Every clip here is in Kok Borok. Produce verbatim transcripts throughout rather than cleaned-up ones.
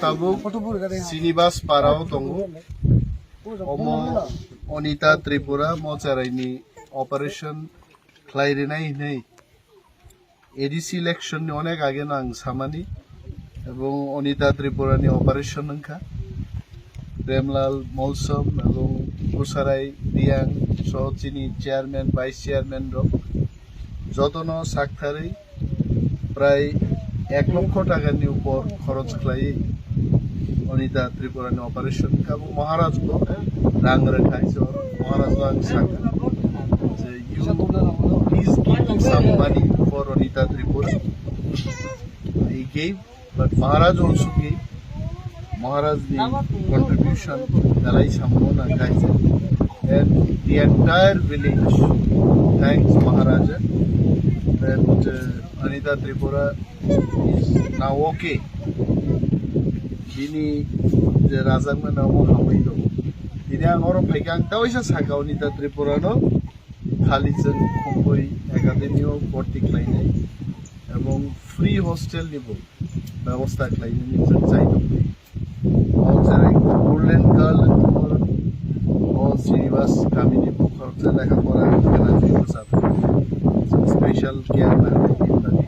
Tabuk Srinivas Parao tongo. Omo Anita Tripura mocharaini operation khlai rinai hinwi A D C election ni onek age no ang samani, ebong Anita Tripura ni operation wngkha. Premlal Molsom ebong Busarai Riang soho chini chairman, vice chairman rok jotono saktharwi prai ek lokho taka ni upor khoroch khlaiwi Anita Tripura ni operation wngkha. Bo Maharaj bo rang rwkha, so Maharaj bo ang sakha je you, please give some money for Anita Tripura. He gave, but Maharaj also gave. Maharaj ni contribution belai samung nang kaisa. And the entire village thanks Maharaja that, uh, Anita Tripura is now okay. Bini je rajakmani omo hamwi tongo. Tini ang oro phaikha, ang tawaisa sakha Anita Tripura no khali chwng Khumpui Academy o bhorti khlainai ebong free hostel ni bo bebosta khlainani chwng chai tongdi. O jerai Woodland Girl wngkha, o Srinivas kamini bokhorok je lekha pora khena jui bwsa special care nangwi tongdi.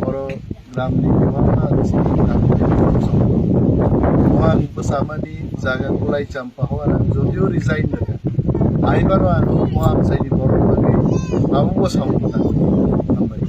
Oro gramni kwbangma chini gramni borok chwng. Omo ang bwsamani jaga Kulai Champa o ang jodio resign rwkha. Aibaro ang omo amchaini borok bagwi tabukbo samung tangwi. Hambai.